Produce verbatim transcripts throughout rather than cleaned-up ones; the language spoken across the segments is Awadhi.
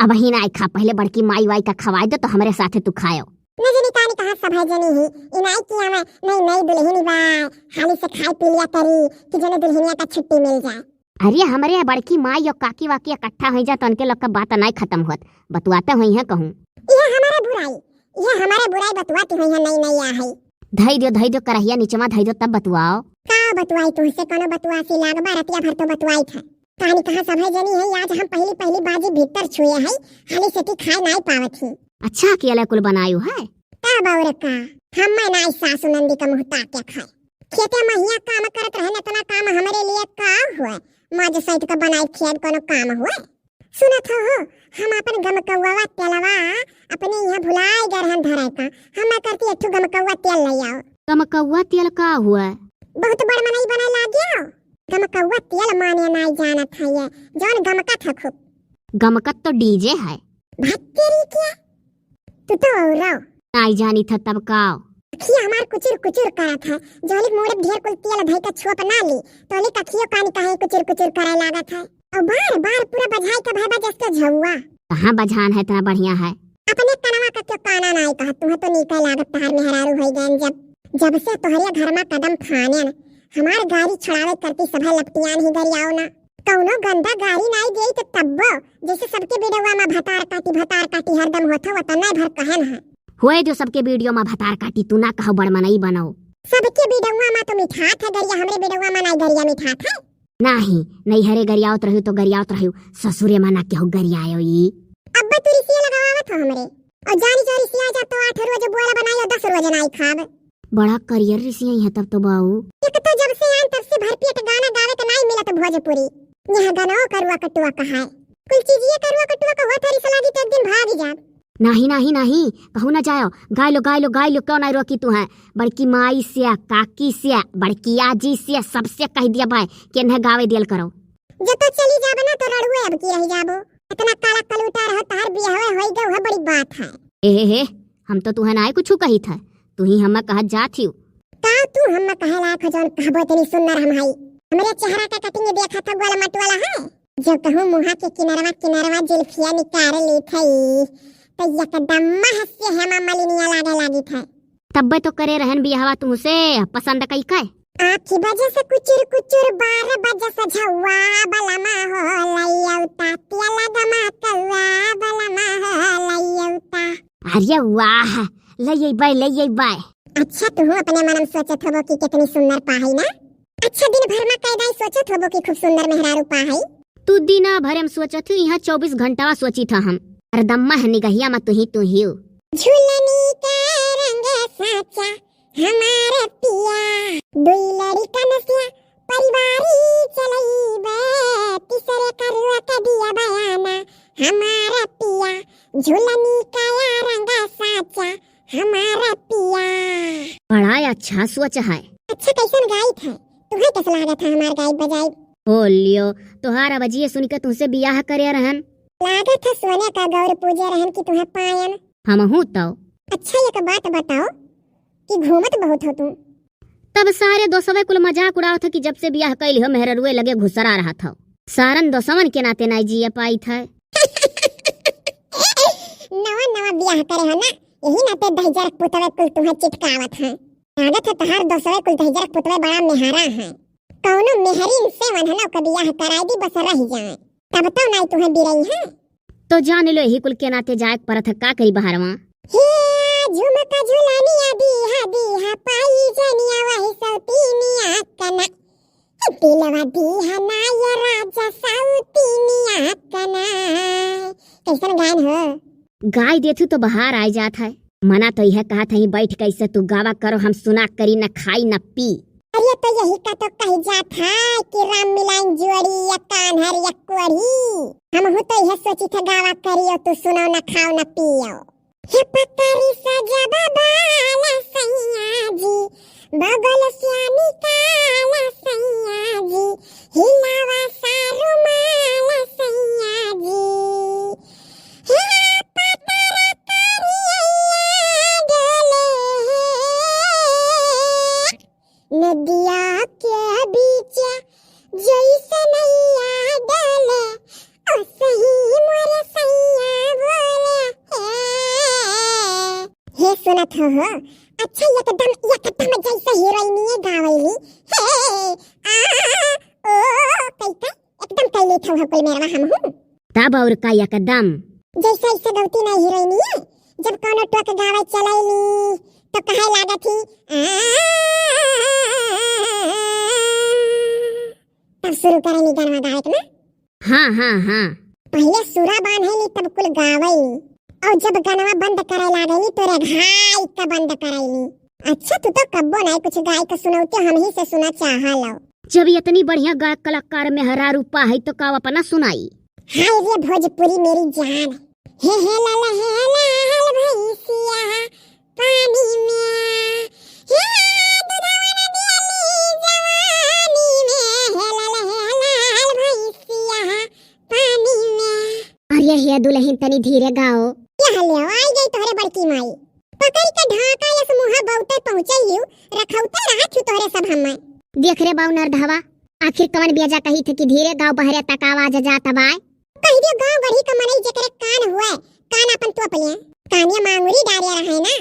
वही नाई खा, पहिले बड़की माई वाई का खवाए दो तो हमरे साथे तू खायो। न जनी कानी कहाँ सभे जनी ही, ई नाई किया में नई नई दुल्हनी बा, हाली से खाई पी लिया करी कि जने दुल्हनिया का छुट्टी मिल जाए। अरे हमरे बड़की माई और काकी वाकी इकट्ठा होइ जा तो उनके लोग का बात नाई खत्म होत, बतुआते होइहैं कहूँ। यह हमारे बुराई, यह हमारे बुराई बतुआती होइहैं, नई नई आ है। धई दियो, धई दियो, करहिया निचवा धई दियो, तब बतुआओ। का बतुआई तुहसे, कोनो बतुआसी लागबा, रतिया भर तो बतुआई था। कानी कहाँ सभे जनी है, आज हम पहली पहली बाजी भीतर छुए है, हाली से ती खाए नाई पावत ही। अच्छा अकेले कुल बनायो है? तब और का, हम मैं नाई सासु नंदी का मुँह ताक के खाए। खेते महिया काम करत रहे, इतना काम हमरे लिए का हुए? माज सैत का बनाई खेत कोनो काम हुए? सुनत हो, हो, हम अपन गमकौवा तेलवा अपने यहाँ भुलाए गए रहन धरे का। हम करती एक ठो गमकौवा तेल ले आओ। गमकौवा तेल का हुआ? बहुत बड़ मनई बने लाग्यो। गमकौवा तेल माने नाई जानत है ये, जौन गमकत है खूब। गमकत तो डीजे है। भत्तेरी क्या? तू तो औरो। नाई जानी था तब का। अखिया हमार कुचुर कुचुर करत है। जौलिक मूड़े ढेर कुल तेल धई का छोप ना ली, तोलिक अखियो कानी काहे कुचुर कुचुर करे लागत है। और बार बार पूरा बझाई का भय बजस के झौआ। कहाँ बझान है, इतना बढ़िया है। अपने कनवा का क्यों काना नाई कहत, तुहे तो नीके लागत, तहार मेहरारू होई गयन जब। जब से तोहरे घर में कदम फानेन, हमार गारी छुड़ावे करती सभे लपटियान ही गरियाओ ना। कौनो गंदा गारी नाई देई तो तब्बो, जैसे सबके बिडवा में भतार काटी, भतार काटी हरदम होत हो, वतना भर कहन है। होए दो सबके वीडियो में भतार काटी, तू ना कहो बड़ मनई बनो। सबके बिडवा में तो मिठात है गरिया, हमरे बिडवा में नाई गरिया मिठात है। नाही, नैहरे गरियावत रह्यू तो गरियावत रह्यू, ससुरे में ना केहू गरियायो ई। अब्बे तू रिसिया लगावत हो हमरे। और जानी जो रिसिया जा तो आठ रोज बोला बनाई और दस रोज नाई खाब। बड़ा करियर रिसिया है तब तो बाऊ। एक तो जब से आन तब से भरपेट गाना गावे के नाई मिलत भोजपुरी। यहाँ गाना करुआ कटुआ कहाए। कुल चीजिए करुआ कटुआ का होत रिस लागी तो एक दिन भाग जाब। नाही, नाही, नाही, कहूँ ना जायो। गाय लो, गाय लो, गाय लो, क्यों ना रोकी तू है? बड़की माई से, काकी से, बड़की आजी से, सबसे कह दिया भाई कि इन्हें गावे दियल करो। जब तो चली जाबो ना तो रड़ुए अब की रह जाबो। इतना काला कलूटा रहो, तहार बियाहवे होई गयो है, बड़ी बात है। ए हे हे, हम तो तुहे नाय कुछ कही था, तू ही हमें कहत जात हियो। का तू हमें कहे लायक हो जौन कहबो इतनी सुंदर हम हई? हमरे चेहरा का कटिंग देखा था गोल मट वाला है। जब कहूँ मुहा के किनरवा किनरवा जुल्फिया निकाल ली थई, तो एकदम महस्य हेमा मालिनिया लागे लागी था। तब्बे तो करे रहन बियाहवा तुमसे, पसंद कई का? आँखी बजे से कुचुर कुचुर, बारह बजे से झौआ, बलमा हो लइयौता, तेल गमा कौआ, बलमा हो लइयौता। अरे वाह, लइयैबै, लइयैबै। अच्छा, तुहू अपने मन में सोचत होबो कि कितनी सुंदर पाहई ना? अच्छा, दिन भर में कैदाई सोचत होबो कि खूब सुंदर मेहरारू पाहई? तू दिना भर में सोचत हूँ, यहाँ चौबीस घंटा सोची था हम। हरदम्मा है निगहिया में तू ही, तू ही हो। झुलनी के रंग साचा हमार पिया, दुई लड़िकन से परिवारी चलइबे, तीसरे करुआ के दिया बयाना हमार पिया, झुलनी का रंग साचा हमार पिया। बड़ा अच्छा सोच है। अच्छा, कैसन गाइत है? तुम्हें कैसा लागत है हमार गाइब बजाइब? हो लियो, तोहार आवाजिए सुन के तुमसे बियाह करे रहन। लागत है सोने का गौर पूजे रहन कि तुम्हें पायन। हमहू तो। अच्छा, एक बात बताओ कि घूमत बहुत हो तुम। तब सारे दोस्तवे कुल मजाक उड़ावत हो कि जब से बियाह कैली हो, मेहररुए लगे घुसरा रहत हो। सारन दोस्तवन के नाते नाई जिए पाइत है। नवा नवा बियाह करे हो ना, यही नाते दहिजर पुतवे कुल तुम्हें चिटकावत है। लागत है तहार दोस्तवे कुल दहिजर पुतवे बड़ा मेहरा है। कौनो मेहरिन से वन्हनो के बियाह कराई दी, बस रह जाए, तब तो नाई तुम्हें बिरई है। तो जान लो, यही कुल के नाते जाए के परत है, का करी बहरवा। हे झुमका झुलनिया दीहा दीहा पाई जनिया वही सौतीनिया कना। दिलवा दीहा ना ये राजा सौतीनिया कना। कैसन गायन हो? गाय देथू तो बहार आय जात है। मना तो यह कहत है, बैठ कैसे तू गावा करो, हम सुना करी, न खाई न पी। अरे तो यही का तो कह जात है कि राम मिलाइन जोड़ी या कान्हर या कोढ़ी। हमहू तो यह सोची थे गावा करी और तू सुनो न खाओ न पियो। हे पतरी सजब बाला सैया जी, बगल से निकाला सैया जी, हिलावा सारू माला सैया जी। हे पतरा तरिया डोले नदिया के बीच जैसे नैया डोले, ओ सही मोर सैया। हो, हो। अच्छा, एकदम, एकदम जैसे हीरोइनिये गावैली। हे, आ, ओ, कैसे? एकदम कैली थौ हो कुल मेरवा हमहू। तब और का एकदम? जैसे ऐसे गौती नहीं हीरोइनिये, जब कौनो टोक गावे चलैली, तो कहे लागत ही, आ, तब शुरू करेनी गनवा गावे के ना। हाँ, हाँ, हाँ। पहिले सुरा बांधेली, तब कुल गावेली। और जब गनवा बंद करे लागेली, तो रेघाई के बंद करेली। अच्छा, तू तो कब्बो नाई कुछ गाय के सुनौते, हमही से सुना चाहलो। जब इतनी बढ़िया गायक कलाकार मेहरारू पाहै, तो का अपना सुनाई? हाय रे भोजपुरी मेरी जान। हे, हे लाल, हे लाल भैंसिया पानी में, हे दुधावा नदिया ली जवानी में, हे लाल, हे लाल भैंसिया पानी में। अरे हे दुलहिन, तनी धीरे गाओ। ये हले, आई गई तोहरे बड़की माई। पकड़ के ढाका यस मुँहा बहुते पहुँचैलियो, रखौते रहत छु तोहरे सब हम्मे। देख रे बाऊ नरधवा, आखिर कवन बेजा कही थे कि धीरे गाओ, बहरे तक आवाज जात बाय। कहि दियो गाँव गढ़ी का मनई जेकरे कान हुए, कान अपन तोप ले। कानिया मांगुरी डारे रहे ना।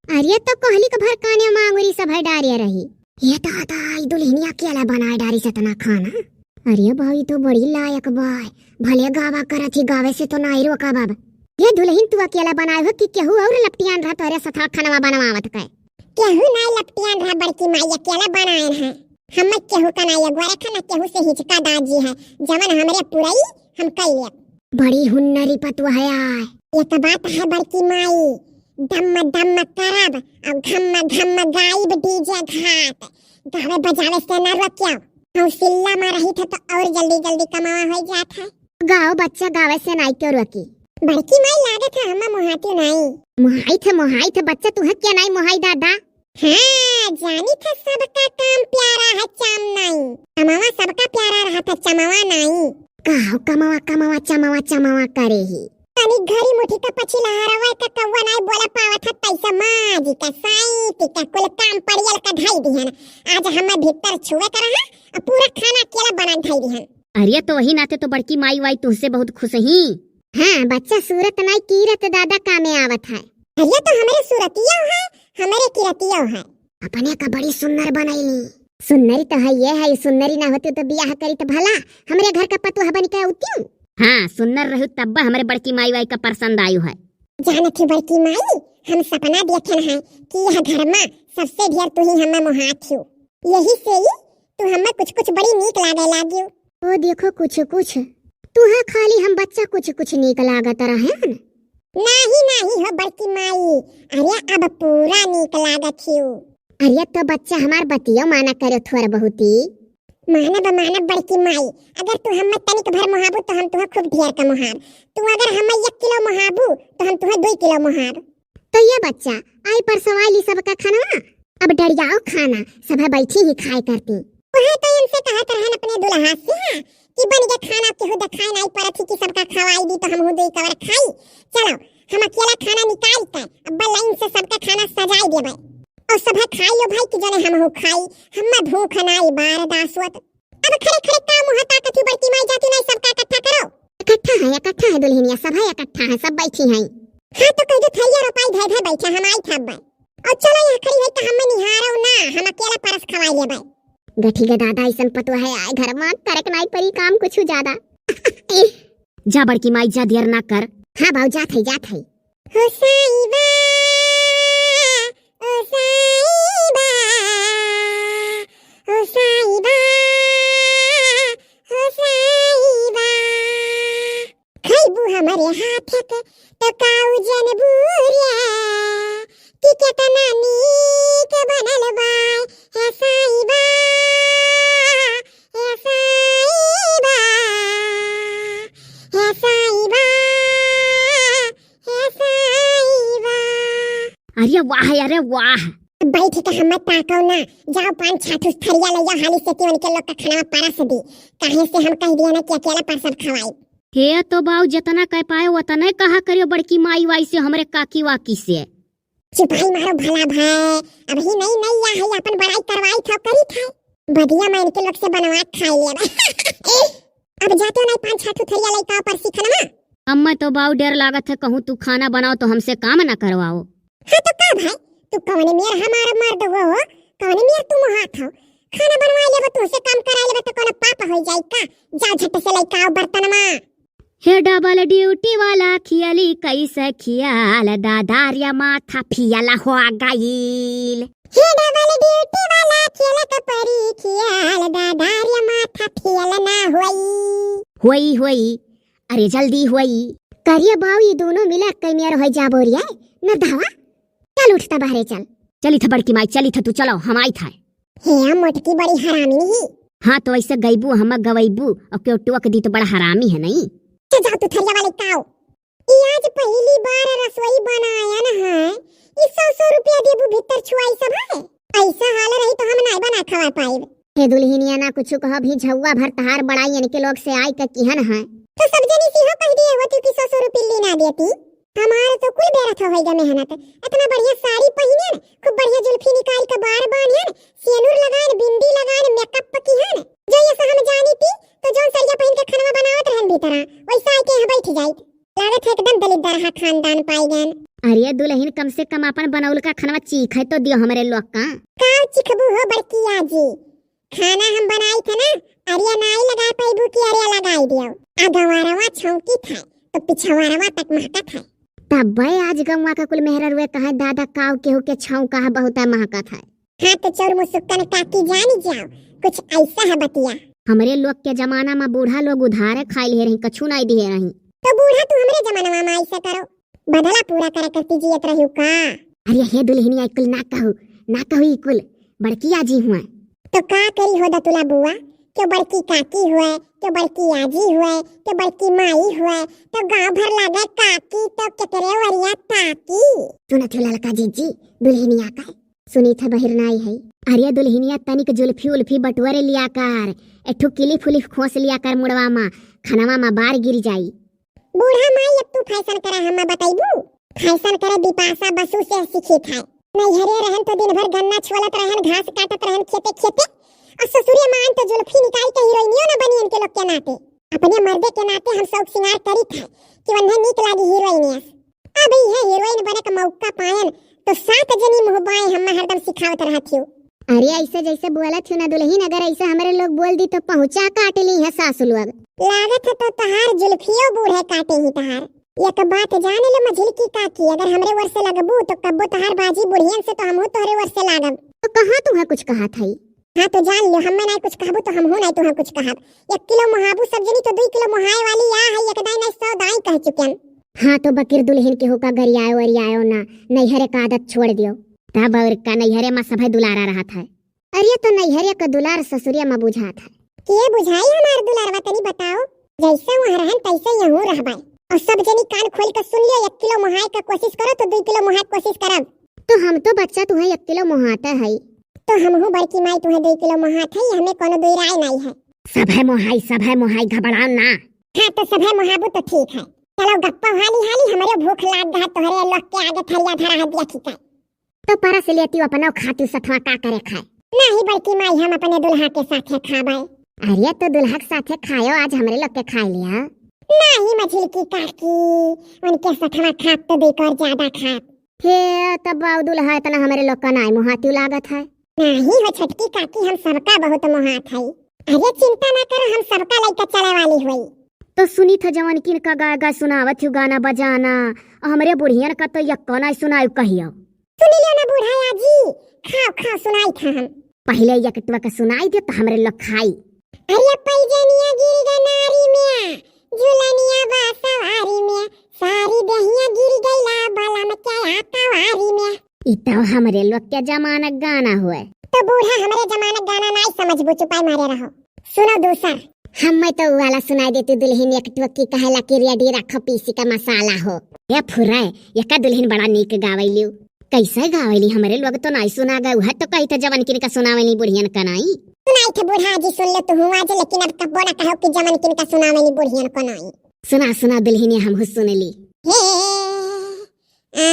अरे तो कोहली के भर काने मांगुरी सब है डारे रही। ये दादा, ई दुल्हनिया अकेला बनाए डारी से इतना खाना। अरे भाई, तो बड़ी लायक बाय, भले गावा करत ही, गावे से तो नाई रोका बाब। ये दुल्हन तू अकेला बनाए हो कि केहू और लपटियान रहा तोरे सथा खनवा बनवावत के? केहू नाई लपटियान रहा बड़की माई, अकेला बनाए हैं। हम केहू का नाई अगुआ रखा ना केहू से हिचका दाजी है, जवन हमरे पुरई हम कई लेब। बड़ी हुन्नरी पतुआ है आय। एक बात है बड़की माई, दम दम करब और घम घम गाइब डीजे घाट। गावे बजावे से ना रोक्यो। हौसिल्ला में रही थे तो और जल्दी जल्दी कमावा हो जात है। गाओ बच्चा, गावे से नाई क्यों रोकी? बड़की माई लागत है हम्मा मोहाती नाई। मोहाई थे, मोहाई थे बच्चा, तू है क्या नाई मोहाई दादा? हाँ, जानी थे सबका काम प्यारा है चाम नाई। कमावा सबका प्यारा रहा था चमावा नाई। गाओ कमावा, कमावा, चमावा, चमावा करे ही। तनी घरी मुठी का पछी लहरावे का कौवा नाई बोला पावत है, तैसा माजी का साई ती का कुल काम पड़ियल का ढाई दिहन। आज हमें भीतर छुए का रहा, अब पूरा खाना अकेला बना ढाई दिहन। अरे तो वही नाते तो बड़की माई वाई तुहसे बहुत खुश ही। हाँ बच्चा, सूरत नाई कीरत दादा कामे आवत है। अरे तो हमरे सूरतिया है, हमरे किरतिया है। अपने का बड़ी सुन्नर बनैली। सुन्नरी तो है ये है, सुन्नरी ना होती तो बियाह करी तो भला हमरे घर का पतुआ बन के आउती। हाँ, सुन्नर रहू तब्बा हमरे बड़की माई वाई का पसंद आयु है। जानत ही बड़की माई, हम सपना देखेन है कि यह घर में सबसे ढेर तू ही हमें मोहात हो। यही से ही तू हमें कुछ कुछ बड़ी नीक लागे लागियो। ओ देखो कुछ कुछ, तुहा खाली हम बच्चा कुछ कुछ नीक लागत रहेन। नाही नाही हो बड़की माई, अरे अब पूरा नीक लागत हियो। अरे तो बच्चा हमार बतियो माना करो थोड़ा बहुती। मानब मानब बड़की माई, अगर तू हमें तनिक भर मोहाबू तो हम तुहा खूब ढेर का मोहाब। तू अगर हमें एक किलो मोहाबू तो हम तुहा दुई किलो मोहाब। तो ये बच्चा, आई परसवाई ली सबका खानवा, अब डरियाओ खाना, सब बैठी ही खाए करती। वह तो इनसे कहत रहन अपने दुल्हा से कि बन गया खाना केहू देखाई नाई परत ही कि सबका खवाई दी तो हमहू दुई कवर खाई। चलो हम अकेला खाना निकाल के अब लाइन से सबका खाना सजाई देबे और सब खाइयो भाई कि जने हमहू खाई, हम्मा भूख नाई बार दासवत। अब खड़े खड़े का मुँह ताकत ही बड़की माई, जाती नाई सबका इकट्ठा करो। इकट्ठा है, इकट्ठा है दुल्हनिया, सब है इकट्ठा है, सब बैठी हैं। हाँ तो कह दो थैया रोपाई धै धै बैठा, हम आई था अब। और चलो यहाँ खड़ी है तो हमें निहारो ना, हम अकेला परस खवाई लेबै। गठी के दादा ऐसन पतुआ है आए घर में, करक नाई परी काम कुछ ज्यादा। जा बड़की माई जा, देर ना कर। हाँ बाऊ जात है, जात है। हो साईबा, ओ साईबा, ओ साईबा, ओ साईबा। खैबू हमरे हाथ के तो काऊ जनबू रे, कि केतना नीक बनल बा, हे साईबा, हे साईबा, हे साईबा, हे साईबा। अरे वाह, अरे वाह। बैठ के हमें ताकौ ना, जाओ पान छाठूस थरिया ले जाओ, हाली से कि उनके लोग का खाना परस दी, काहे से हम कह दिया ना कि अकेला परसब खवाई। हे तो बाऊ, जितना कह पाए उतने कहा करियो बड़की माई वाई से, हमरे काकी वाकी से। चुपाई मारो भला भाई, अबही नई नई या है, अपन बड़ाई करवाई था, करी था। बदिया में इनके लोग से बनवा खाई लेब। अब जाते हो नहीं पान छाठू थरिया लइका परसी खनवा। अम्मा तो बाऊ डर लागत है, कहूँ तू खाना बनाओ तो हमसे काम ना करवाओ। हाँ तो का भाई, तू कौने मेर हमार मर्द हो, हो? कौने मेर तू मोहात हो? खाना बनवाइ लेबे, तुहसे काम कराइ लेबे, तो कौनो पाप होइ जाई का? जा झट से लइका आओ बर्तनमा। हे डबल ड्यूटी वाला खियली कैसे खियाल, दादा रे माथा फियल हो गईल। हे डबल ड्यूटी वाला खियल कपरी खियाल, दादा रे माथा फियल ना होई। होई, होई, अरे जल्दी होई। करिया बाऊ, ई दोनों मिला कई मेर होइ जाबो रे, न धावा। चल उठता बाहरे चल। चली था बड़की माई, चली था तू, चलो हम आई था। हे मोटकी बड़ी हरामी नहीं। हाँ तो ऐसे गईबू, हम गवैबू और क्यों टोक दी तो बड़ा हरामी है नहीं। चल जाओ तू थरिया वाले काओ। ई आज पहली बार रसोई बनायन है। ई सौ सौ रुपया देबू भीतर छुआई सब है। ऐसा हाल रही तो हम नाई बना खवा पाइब। हे दुल्हनिया ना कुछ कहो भी झौवा भर तहार बड़ाई इनके लोग से आई के किहन है। तो सब जनी से इहो कह दिए होती कि सौ सौ रुपया ली ना देती। हमार तो कुल बेरथ होइगा मेहनत। इतना बढ़िया साड़ी पहिनेन, खूब बढ़िया जुल्फी निकाल के बार बांधेन, सेनुर लगाएन, बिंदी लगाएन, मेकअप किहन। जो ये सब हम जानी थी, तो जौन सरिया पहिन के खनवा बनावत रहन भीतरा, वैसा आके यहाँ बैठ जाइत। लागत है एकदम दलिद्दर हा खानदान पाई गन। अरे दुल्हन, कम से कम अपन बनौल का खनवा चीखे तो दियो हमरे लोग का। का चिखबू हो बड़की आजी? खाना हम बनाई थे ना, अरिया नाई लगा पैबू की अरिया लगाई दियो। आ गंवारवा छौंकी था, तो पिछवारवा तक महकत है। तब्बे आज गंवा का कुल मेहररुए कहे दादा काव केहू के छौंका है, बहुत महकत है। हाँ तो चौर मुसुक्कन काकी जानी जाओ, कुछ ऐसा है बतिया। हमरे लोग के जमाना में बूढ़ा लोग उधारे खाई लिहे रही, कछु नाई दिहे रही। तो बूढ़ा तू हमरे जमानवा में ऐसा करो, बदला पूरा करे करती जियत रही का? अरे हे दुल्हनिया, ई कुल ना कहू, ना कहू ई कुल, बड़की आजी हुआ। तो का करी हो दतुला बुआ, क्यों बड़की काकी हुए, क्यों बड़की आजी हुए, क्यों बड़की माई हुए, तो गांव भर लागे काकी, तो केकरे ओरिया ताकी। सुनत हो ललका जीजी, दुल्हनिया का सुनी था बहिर नाई है। अरे दुल्हनिया, तनिक जुल्फी उल्फी बटुअरे लिया कर, एठू किलिफ उलिफ खोस लिया कर मुड़वा मा, खनवा मा बार गिर जाई। बूढ़ा माई, अब तू फैशन करे हमें बतैबू? फैशन करे बिपाशा बसु से सीखी था। नैहरे रहन तो दिन भर गन्ना छोलत रहन, घास काटत रहन खेते खेते। और ससुरे मान तो जुल्फी निकाल के हीरोइनियो न बनी इनके लोग के नाते। अपने मर्दे के नाते हम शौक सिंगार करी था कि वन्हे नीक लागी हीरोइन। अब इहे हीरोइन बने का मौका पायन तो सात जनी मुँह बाएं हम्मा हरदम सिखावत रहत हियो। अरे ऐसे जैसे बोलत हियो ना दुल्हन, अगर ऐसे हमरे लोग बोल दी तो पहुँचा काट ली है सासु लोग। लागत है तो तहार जुल्फियो बूढ़े काटे ही तहार। एक बात जान लो मझिलकी काकी, अगर हमरे ओर से लगबू तो कब्बो तहार बाजी बुढ़ियन से तो हमहू तोहरे ओर से लागब। तो कहाँ तुहे कुछ कहत हई? हाँ तो जान लो, हमें नाई कुछ कहबू तो हमहू नाई तुहे कुछ कहब। एक किलो मोहाबू सब जनी तो दुई किलो मोहाए वाली आ है, एक दाई नाई सौ दाई कह चुकन। हाँ तो बकिर दुल्हन केहू का गरियायो वरियायो ना, नैहरे का आदत छोड़ दियो। तब और का, नैहरे मा सभे दुलारा रहत है। अरे तो नैहरे का दुलार ससुरिया मा बुझात है। के बुझाई हमार दुलारवा, तनी बताओ। जैसे वहाँ रहन तैसे यहूँ रहबे। और सब जनी कान खोल के सुन लियो, एक किलो मोहाए का कोशिश करो तो दुई किलो मोहाए के कोशिश करब। तो हम तो बच्चा तुहे एक किलो मोहाते हई। तो हमहू बड़की माई तुहे दुई किलो मोहात हई, हमें कोनो दुई राय नाई है। सभे मोहाई, सभे मोहाई, घबराओ ना। हाँ तो सभे मोहाबू तो ठीक है। चलो गप्पा हाली हाली, हमरे भूख लाग गा, तोहरे लोग के आगे थरिया धरा है दिया खिका। तो परस लेती अपनो खाती सथवा का करे खाए। नाही बड़की माई, हम अपने दुल्हा के साथे खाबे। अरे तो दुल्हा के साथे खायो, आज हमरे लोग के खाए लिया। नाही मझिलकी काकी, उनके सथवा खात तो बेकार ज्यादा खात। हे तब बाऊ दुल्हा इतना हमरे लोग का नाई मोहाती लागत है। नाही हो छोटकी काकी, हम सबका बहुत मोहात है। अरे चिंता ना करो, हम सबका लइका चले वाली हुई। तो सुनी था जवन किन का गाय गाय सुनावत हूँ गाना बजाना, और हमरे बुढ़ियन का तो यक्को नाई सुनायु कहियो। सुन लियो ना बूढ़ा आजी, खाओ, खाओ, सुनाई था हम। पहिले एक टुआ के सुनाई दे तो हमरे लोग खाई। अरे पैजनिया गिर गा नारी में, झुलनिया बा सवारी में, सारी दहिया गिर गईला बलम के आकवारी में। ई तो हमरे लोग के जमाना गाना हुए। तो बूढ़ा हमरे जमाना गाना नाई समझबू, चुपाई मारे रहो। सुनो दूसर। हम्मे तो उ वाला सुनाई देती दुल्हन एक टुआ की कहेला कि रेडी रखो पीसी का मसाला हो। ए फुरै, एका दुल्हन बड़ा नीक गावैलियो। कैसे गावैली, हमरे लोग तो नाई सुना गए, उहे तो कही थे जवन किन का सुनावैली बुढ़ियन का नाई। सुनाई थे बूढ़ा जी, सुन ले तू आज, लेकिन अब कब्बो ना कहो कि जवन किन का सुनावैली बुढ़ियन का नाई। सुना, सुना दुल्हनिया, हमहू सुन ली। हे, आ।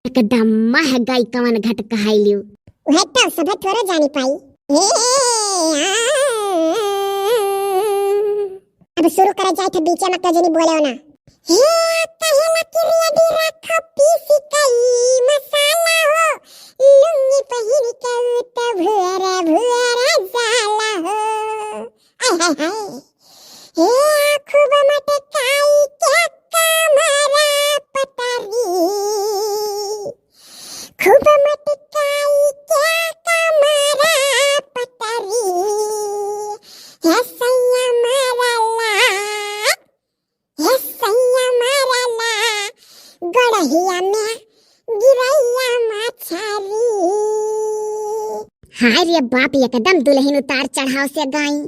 एकदम मह गई कवन घट कहाइलियो। उहे तो सभे थोड़े जानी पाई। हे, आ। अब शुरू करे जाए थे, बीचे में कजनी बोले ना। हे कहेला कि रेडी रखो पीस कई मसाला हो, लुंगी पहिर के उ त भुअर भुअर जाला हो। आय हाय हाय। हे खूब मटकाई के कमरा पतरी, खूब मटकाई के कमरा पतरी, हे सैया मारला, हे सैया मारला, गड़हिया में गिरैया मछरी। हाय रे बाप, एकदम दुलहिन उतार चढ़ाव से गाई।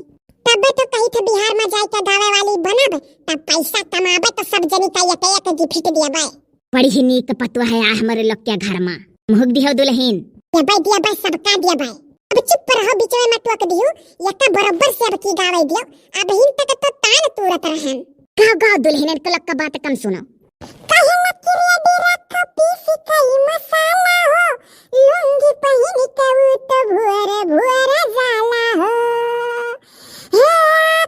तबे तो कही थे बिहार में जाए के गावे वाली बनब, तब पैसा कमाबे तो सब जनी का एक एक गिफ्ट दियबे। बड़ी ही नीक पतुआ है आ हमरे लोग के घर मा। मुहुक दिहो दुलहिन। देबै, देबै, सबका देबै। अब चुप रहो, बीचवे में टोक दियो, यका बरोबर से अब की गावे दियो। अबहिन तक तो तान तूरत रहन। गाओ, गाओ दुलहिन, इनके लोग का बात कम सुनो। कहे लकड़िया दे रखो पीस कई मसाला हो, लुंगी पहिन के उ तो भुअर भुअर जाला हो। हे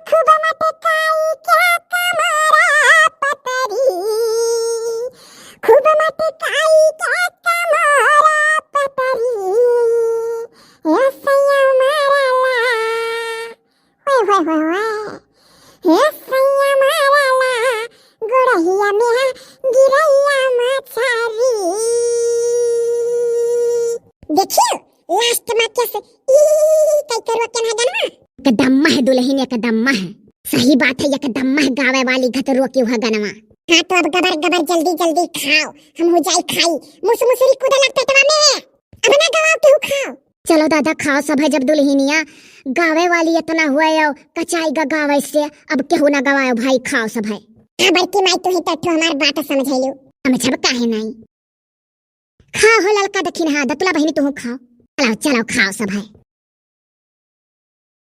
खूब मटकाई के कमरा पतरी, खूब मटकाई के कमरा पतरी, हे सैया मारला, होय, होय, होय, होय, हे सैया मारला, गोड़हिया में गिरैया मछरी। देखियो, लास्ट में कैसे ई कई करुआ के ना गनवा। एकदम मह दुलहिन, एकदम मह। सही बात है, एकदम मह गावे वाली घतरुआ की वह गनवा। हाँ, तो अब गबर गबर जल्दी जल्दी खाओ, हम हो जाई खाई। मुस मुसरी कूदला पेटवा में, अब ना गवाओ, केहू खाओ। चलो दादा, खाओ सब है, जब दुलहिनिया गावे वाली इतना हुआ है, कचाई गा गावे से, अब केहू ना गवाओ भाई, खाओ सब है। हाँ बड़की माई, तू ही तो हमार बात समझेलू। समझब काहे नहीं? खाओ हो ललका दखिन, हाँ, दतुला बहिनी, तुहू खाओ। चलो, चलो, खाओ सब है।